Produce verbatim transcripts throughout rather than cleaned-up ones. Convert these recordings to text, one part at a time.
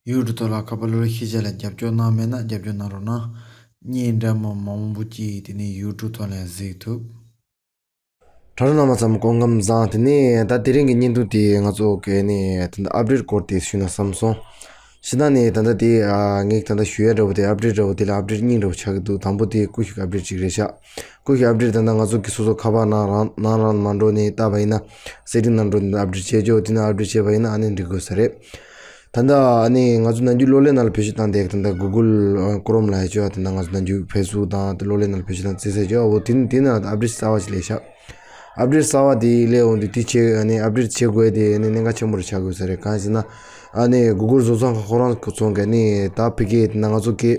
ཡུ་ཊུབ་ཐོག་ལ་ཁ་པར་གློག་ཀླད་ཤེས་བྱ་ལ་རྒྱབ་སྐྱོར་གནང་མེད་ན་རྒྱབ་སྐྱོར་གནང་རོགས་གནང་། བརྙན་འདྲ་མིན་མང་པོ་ཅིག་དེ་ནས་ཡུ་ཊུབ་ཐོག་ལ་གཟིགས་ཐུབ། དྲ་གྲོགས་རྣམ་པ་ཚང་མ་སྐུ་ཁམས་བཟང་། དེ་ནས་ད་དེ་རིང་གི་བརྙན་ཐུང་དེ་ང་ཚོ་གི་ནས་ད་ལྟ་ཨབ་ཌེཊ་སྐོར་དེ་ཞུས་ན་བསམ་སོང་། ཕྱི་ནང་ནས་ད་ལྟ་དེ་ཨ་ངས་ད་ལྟ་ཞུ་ཡ་འདྲ་བོ་དེ་ཨབ་ཌེཊ་འདྲ་བོ་དེ་ལ་ཨབ་ཌེཊ་གཉིས་འདྲ་བོ་ཆགས་ཀྱི་འདུག་དང་པོ་དེ་ཀུ་ཤུ་གི་ཨབ་ཌེཊ་ཅིག་རེད་ཤག་ཀུ་ཤུ་གི་ཨབ་ཌེཊ་ད་ལྟ་ང་ཚོ་གི་སོ་སོ་ཁ་པར་ནང་རང་ནང་རང་མ་འགྲོ་ནས་བལྟས་པ་ཡིན་ན་སེ་ཊིང་ནང་འགྲོ་ནས་ཨབ་ཌེཊ་བྱེད་ཆོག་དེ་ནས་ཨབ་ཌེཊ་བྱས་པ་ཡིན་ན་ཨ་ནི་འགྲིག་དགོས་ས་རེད། ད་ལྟ་ཨ་ནི་ང་ཚོ་ནམ་རྒྱུན་གློག་ཀླད་ནང་ལ་བེད་སྤྱོད་བཏང་དེ་ད་ལྟ་གུ་གུལ་ཀོ་རོམ་ལ་ཡ་ཆོག་ད་ལྟ་ང་ཚོ་ནམ་རྒྱུན་ཕེ་སི་བུག་དང་དེ་གློག་ཀླད་ནང་ལ་བེད་སྤྱོད་བཏང་རྩེད་ས་ཆོག་འོ་དེ་ནི་དེ་ནང་ཨབ་ཌེཊ་གསར་བ་ཞིག་སླེབས་ཤག་ཨབ་ཌེཊ་གསར་བ་དེ་སླེབས་འོང་དུས་དེ་བྱེད་ཨ་ནི་ཨབ་ཌེཊ་བྱེད་དགོས་དེ་ཨ་ནི་གནད་འགག་ཆེན་པོ་རེ་ཆགས་དགོས་ས་རེད། གང་ཡིན་ཟེར་ན་ཨ་ནི་གུ་གུལ་བཟོ་ཚོང་ཁང་ཁོ་རང་ཚོ་གི་ཨ་ནི་ད་ཕ་གི་ད་ལྟ་ང་ཚོ་གི་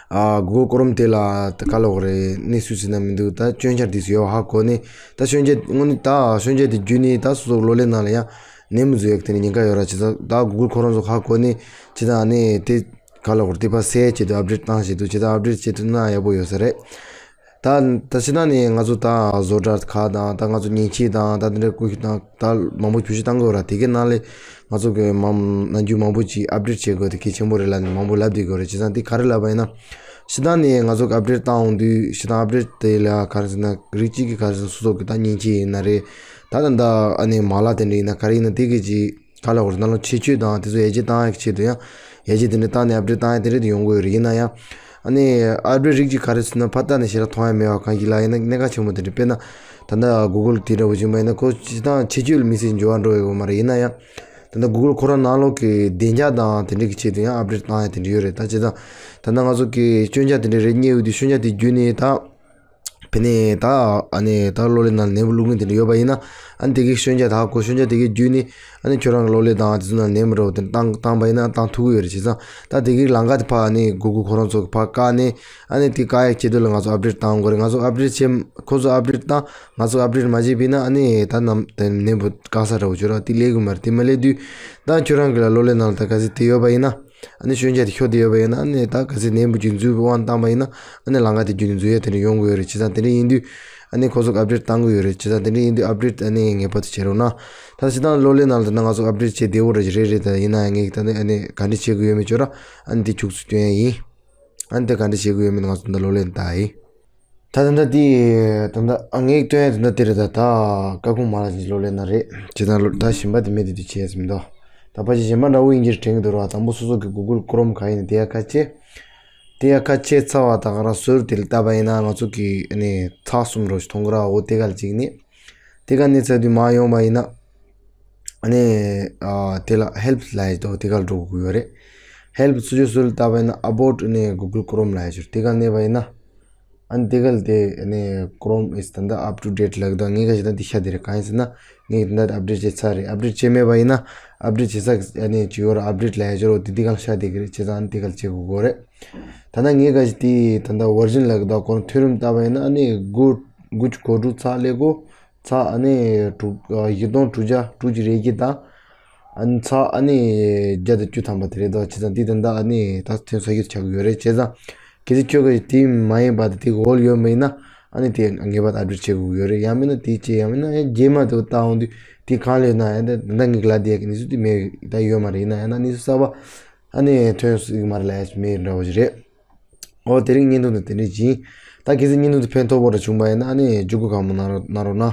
ཨ་གུ་གུལ་ཀོ་རོམ་དེ་ལ་ད་ག་ལབ་དགོས་རེད། གནས་ཚུལ་ཟེར་ན་མི་འདུག་ད་སྐྱོན་ཆ་དེ་ཚོ་ཡོད་ཧ་གོ་ནས་ད་སྐྱོན་ཆ་དངོས་གནས་ད་སྐྱོན་ཆ་དེ་བརྒྱུད་ནས་ད་སོ་སོ་གློག་ཀླད་ནང་ལ་ཡང་ནད་མི་བཟོ་ཡག་དེ་ནས་ཉེན་ཁ་ཡོད་ར། བྱས་ཙང་ད་གུ་གུལ་ཁོ་རང་ཚོ་ཧ་གོ་ནས་བྱས་ཙང་ནས་དེ་ག་ལབ་དགོས་རེད། དེ་ཕར་སེལ་བྱེད་དུ་ཨབ་ཌེཊ་བཏང་བྱེད་དུ་བྱས་ཙང་ཨབ་ཌེཊ་བྱེད་ཐུབ་ན་ཡག་པོ་ཡོད་ས་རེད། ད་ད་ཕྱི་ནང་ནས་ང་ཚོ་ད་བཟོ་གྲྭ་ཁག་དང་ད་ང་ཚོ་མཉེན་ཆས་དང་ད་དེ་འདྲ་ཀུ་ཤུ་དང་ད་མང་པོ་བེད་སྤྱོད་བཏང་དགོས་ར། དེ་གའི་ནང་ལས་ང་ཚོ་གི་མང་ནམ་རྒྱུན་མང་པོ་ཅིག་ཨབ་ཌེཊ་བྱེད་དགོས་དེ་གལ་ཆེན་པོ་རེད་ལབ་ནས་མང་པོ་ལབ་བསྡད་དགོས་རེད། བྱས་ཙང་དེ་ག་རེ་ལབ་པ་ཡིན་ན་ཕྱི་ནང་ནས་ང་ཚོ་གི་ཨབ་ཌེཊ་བཏང་འོང་དུས་ཕྱི་ནང་ཨབ་ཌེཊ་དེ་ལ་ག་རེ་ཟེར་ན་རིགས་གཅིག་གི་ག་རེ་ཟེར་ན་སོ་སོ་གི་ད་མཉེན་ཆས་ཡིན་ན་རེད། ད་ད་ད་ཨ་ནི་མ་ལག་དེ་འདྲ་ཡིན་ན་ག་རེ་ཡིན་ན་དེ་གི་ཅིག་ག་ལབ་དགོས་རེད། ནང་ལོགས་ཆེད་སྤྱོད་དང་དེ་ཚོ་ཡར་རྒྱས་བཏང་ཡག་ཆེད་དུ་ཡང་ཡར་རྒྱས་དེ་འདྲ་བཏང་ནས་ཨབ་ཌེཊ་བཏང་ཡག་དེ་འདྲ་དེ་ཡོང་གི་ཡོད་རེད། ཡིན་ན་ཡང་ཨ་ནི་ཨབ་ཌེཊ་རིགས་ཀྱི་ག་རེ་ཟེར་ན་ཕར་ལྟ་ནས་ཞེ་དྲག་མཐོང་ཡག་མེད་པ་གང་ཞིག་ལ་ཡིན་ན་གནད་འགག་ཆེན་པོ་དེ་འདྲ། དཔེར་ན་ད་ལྟ་གུ་གུལ་དེ་འདྲ་བོ་བྱུང་བ་ཡིན་ན་ཁོ་སྤྱིར་བཏང་ཆེད་སྤྱོད་ལ་དམིགས་བསལ་འགྱུར་བ་འགྲོ་ཡོད་མ་རེད། ཡིན་ན་ཡང་ད་ལྟ་གུ་གུལ་ཁོ་རང་ནང་ལོགས་ཀྱི་བདེ་འཇགས་དང་དེ་འདྲ་གི་ཆེད་དུ་ཡང་ཨབ་ཌེཊ་བཏང་ཡག་དེ་འདྲ་ཡོད་རེད། ད་བྱས་ཙང་ད་ལྟ་ང་ཚོ་གི་སྐྱོན་ཆ་དེ་འདྲ་རེ་རྙེད་ཡོད་དུས་སྐྱོན་ཆ་དེ་བརྒྱུད་ནས་ད། དེ་ནས་ད་ཨ་ནི་ད་གློག་ཀླད་ནང་ནད་འབུ་བླུགས་མཁན་དེ་འདྲ་ཡོད་པ་ཡིན་ན་ཨ་ནི་དེ་གའི་སྐྱོན་ཆ་དག་གོ་སྐྱོན་ཆ་དེ་གའི་བརྒྱུད་ནས་ཨ་ནི་ཁྱོད་རང་གི་གློག་ཀླད་དང་དེ་ཚོ་ནང་ནད་མི་འདྲ་བོ་དེ་བཏང་བཏང་པ་ཡིན་ན་བཏང་ཐུབ་ཀྱི་ཡོད་རེད། བྱས་ཙང་ད་དེ་གའི་ལམ་ཁ་དེ་ཕར་ཨ་ནི་གུ་གུལ་ཁོ་རང་ཚོ་གི་ཕར་བཀག་ནས་ཨ་ནི་དེ་བཀག་ཡག་ཆེད་དུ་ལ་ང་ཚོ་ཨབ་ཌེཊ་བཏང་དགོས་རེད། ང་ཚོ་ཨབ་ཌེཊ་བྱེད་ཁོ་ཚོ་ཨབ་ཌེཊ་བཏང་ང་ཚོ་ཨབ་ཌེཊ་མ་བྱས་པ་ཡིན་ན་ཨ་ནི་ད་ནམ་དེ་ནད་འབུ་བཀག་ས་འདྲ་བོ་ཅིག་ར་དེ་སླེབས་ཀྱི་མ་རེད། དེ་མ་སླེབས་དུས་ད་ཁྱོད་རང་གི་ལ་གློག་ཀླད་ནང་ལ་ད་ག་ཚོད་དེ་ཡོད་པ་ཡིན་ན། ཨ་ནི་སྐྱོན་ཆ་དེ་ཤོར་བསྡད་ཡོད་པ་ཡིན་ན་ཨ་ནི་ད་གལ་སྲིད་ནད་འབུ་ཅིག་འཛུལ་དབང་བཏང་པ་ཡིན་ན་ཨ་ནི་ལམ་ཁ་དེ་བརྒྱུད་ནས་འཛུལ་ཡ་དེ་འདྲ་ཡོང་གི་ཡོད་རེད། བྱས་ཙང་དེ་འདྲ་ཡིན་དུས་ཨ་ནི་ཁོ་ཚོ་གི་ཨབ་ཌེཊ་བཏང་གི་ཡོད་རེད། བྱས་ཙང་དེ་འདྲ་ཡིན་དུས་ཨབ་ཌེཊ་ཨ་ནི་ངེས་པར་དུ་བྱེད་རོགས་གནང་། ད་སྤྱིར་བཏང་གློག་ཀླད་ནང་ལ་ད་ང་ཚོ་ཨབ་ཌེཊ་བྱེད་བདེ་བོ་རེད་རེད་རེད། ད་ཡིན་ན་ཡང་ངས་ད་ནི་ཨ་ནི་ག་འདྲ་བྱེད་དགོས་ཡོད་མེད་ཅོ་ར་ཨ་ནི་དེ་ཁྱུག་ཙམ་སྟོན་ཡ་ཡིན། ཨ་ནི་དེ་ག་འདྲ་བྱེད་དགོས་ཡོད་མེད་ང་ཚོ་ད་གློག་ཀླད་ནང་ལྟ་ཡིན། ད་ད་ད་དེ་ད་ད་ཨ་ངས་སྟོན་ཡ་ད་ད་དེ་རེད། ད་ད་སྐར་ཁུང་མ་ལ་ཅིག་གློག་ཀླད་ནང་རེད། བྱས་ཙང་ལོ་ད་གཞན་པ་དེ་མེད་དེ་དུས་བྱས་ཟིན་འདུག་ད་ཕལ་ཆེར་གཞན་པ་འདྲ་བོ་ཡིན་གྱི་དྲན་གྱི་འདུག་ར། དང་པོ་སོ་སོ་གི་གུ་གུལ་ཀོ་རོམ་ག་ཡིན་ནི་དེ་ཡ་ཁ་ཕྱེ། དེ་ཡ་ཁ་ཕྱེ་ཚར་བ་ད་ག་རང་ཟུར་དེ་ལ་ལྟ་བ་ཡིན་ན་ང་ཚོ་གི་ཨ་ནི་ཚགས་གསུམ་འདྲ་བོ་ཞིག་མཐོང་གི་ར། འོ་དེ་ག་ལ་གཅིག་ནི། དེ་ག་ནི་ཚར་དུས་མ་ཡོང་བ་ཡིན་ན། ཨ་ནི་ཨ་དེ་ལ་ཧེལ་ཕ་ལབ་ཡ་ཅིག་འདུག་དེ་ག་ལ་འགྲོ་དགོས་ཀྱི་ཡོད་རེད། ཧེལ་ཕ་སོ་སོའི་སུ་ལ་ལྟ་བ་ཡིན་ན་ཨ་བོ་ཊི་ཨ་ནི་གུ་གུལ་ཀོ་རོམ་ལབ་ཡ་ཅིག་རེད། དེ་ག་གནོན་པ་ཡིན་ན། ཨ་ནི་དེ་ག་ལ་དེ་ཨ་ནི་ཀོ་རོམ་ཨིས་ད་ལྟ་up to date ལབ་ཀྱི་འདུག་ངས་ག་ཞིག་ད་འདི་ཤ་དེ་རེད། གང་ཡིན་ཟེར་ན་ངས་ད་ལྟ་ཨབ་ཌེཊ་བྱས་ཚར་རེད། ཨབ་ཌེཊ་བྱས་མེད་པ་ཡིན་ན་ཨབ་ཌེཊ་བྱེད་ས་ཨ་ནི་ཅིག་ཡོད་ར། ཨབ་ཌེཊ་ལབ་ཡ་ཅིག་རོ་དེ་འདི་ག་ལ་ཤ་དེ་གི་རེད། བྱས་ཙང་ཨ་ནི་དེ་ག་ལ་བྱེད་དགོས་ཀྱི་རེད། ད་ལྟ་ངས་ག་ཞིག་དེ་ད་ལྟ་བར་ཞན་ལབ་ཀྱི་འདུག་ཁོ་རང་མཐོ་རིམ་ལྟ་བ་ཡིན་ན་ཨ་ནི་དགུ་དགུ་བཅུ་གོ་དྲུག་ཚགས་ཀླད་ཀོར་ཚགས་ཨ་ནི་དྲུག་ཨ་བཞི་སྟོང་དྲུག་བརྒྱ་དྲུག་ཅུ་རེ་བརྒྱད་དང་། ཨ་ནི་ཚགས་ཨ་ནི་བརྒྱ་དང་བཅུ་ཐམ་པ་དེ་རེད་འདུག་བྱས་ཙང་འདི་ད་ལྟ་ཨ་ནི་ད་ཐོན་ས་ཡོད་ཆགས་ཀྱི་ཡོད་རེད། བྱས་ཙང་གལ་སྲིད་ཁྱོད་ཀྱི་དེ་མ་ཡིན་པ་དེ་དེ་འོལ་ཡོད་མ་ཡིན་ན་ཨ་ནི་དེ་ངེས་པར་དུ་ཨབ་ཌེཊ་བྱེད་དགོས་ཀྱི་ཡོད་རེད། ཡང་མིན་ན་དེ་བྱས་ཡང་མིན་ན་ཡང་རྗེས་མ་དེ་བལྟ་འོང་དུས་དེ་གང་ལས་ན་ཡང་ད་ད་ངེད་ཀྱི་ལ་དེ་ཡ་གི་གནས་ཚུལ་དེ་མེད་ད་ཡོད་མ་རེད། ཡིན་ན་ཡང་ན་གནས་ཚུལ་གསར་པ་ཨ་ནི་ཐོན་སྲིད་ཀྱི་མ་རེད་ལབ་ཡ་ཞིག་མེད་འདྲ་བོ་ཞིག་རེད། འོ་དེ་རིང་བརྙན་ཐུང་དེ་དེ་འདྲ་ཅིག་ཡིན། ད་གལ་སྲིད་བརྙན་ཐུང་དེ་ཕན་ཐོགས་པོ་འདྲ་བྱུང་པ་ཡིན་ན་ཨ་ནི་བརྒྱུད་སྐུར་གང་མང་གནང་རོགས་གནང་།